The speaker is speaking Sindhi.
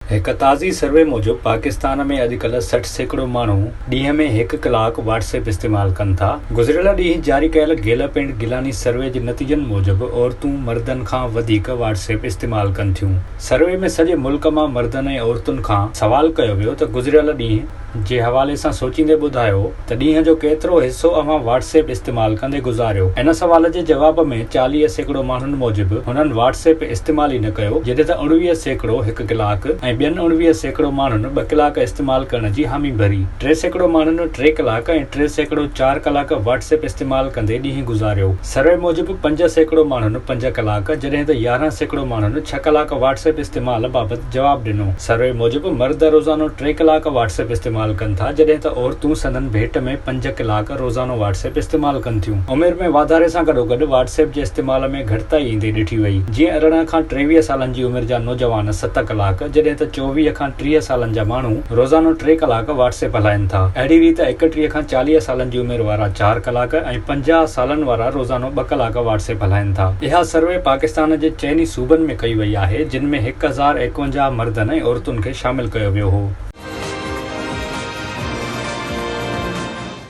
هڪ تازي سروي موجب پاڪستان ۾ اڄڪلهه 60% ماڻهو ڏينهن ۾ هڪ ڪلاڪ واٽس ايپ استعمال ڪن ٿا. گذريل ڏينهن جاري ڪيل گيلپ اينڊ گيلاني سروي جي نتيجن موجب عورتون مردن کان وڌيڪ واٽس ايپ استعمال ڪن ٿيون. سروي ۾ سڄي ملڪ مان مردن ۽ عورتن کان سوال ڪيو ويو ته گذريل ڏينهن جي حوالي سان سوچيندي ٻڌايو ته ڏينهن جو ڪيترو حصو اوهان واٽس ايپ استعمال ڪندي گذاريو؟ ان سوال جي جواب ۾ 40% ماڻهن موجب هنن واٽس ايپ استعمال ئي نه ڪيو جڏهن ته 19% هڪ ڪلاڪ ۽ ٻين 19% ماڻهن ٻه ڪلاڪ استعمال ڪرڻ جي حامي ڀري. 3% ماڻهن ٽي ڪلاڪ ۽ 3% چار ڪلاڪ واٽس ايپ استعمال ڪندي ڏينهن گذاريو. سروي موجب 5% ماڻهن پنج ڪلاڪ جڏهن ته 11% ماڻهن ڇهه ڪلاڪ واٽس ايپ استعمال بابت جواب ڏنو. سروي موجب مرد روزانو ٽي ڪلاڪ واٽس ايپ استعمال ڪن ٿا جڏهن ته عورتون سندن ڀيٽ ۾ پنج ڪلاڪ روزانو واٽس ايپ استعمال ڪن ٿيون. عمر ۾ واڌاري سان گڏوگڏ واٽس ايپ جي استعمال ۾ گهٽتائي ايندي ڏٺي وئي. جيئن 18 کان 23 سالن جي عمر جا نوجوان ست ڪلاڪ جڏهن ته 24 کان 30 سالن جا ماڻهو روزانو ٽي ڪلاڪ واٽس ايپ هلائين ٿا. اهڙي ريت 31 کان 40 سالن جي عمر وارا چار ڪلاڪ ۽ 50 سالن وارا روزانو ٻه ڪلاڪ واٽس ايپ هلائين ٿا. اها سروي پاڪستان جي چئني صوبن ۾ ڪئي وئي آهي، جن ۾ 1051 مردن ۽ عورتن کي شامل ڪيو ويو هو.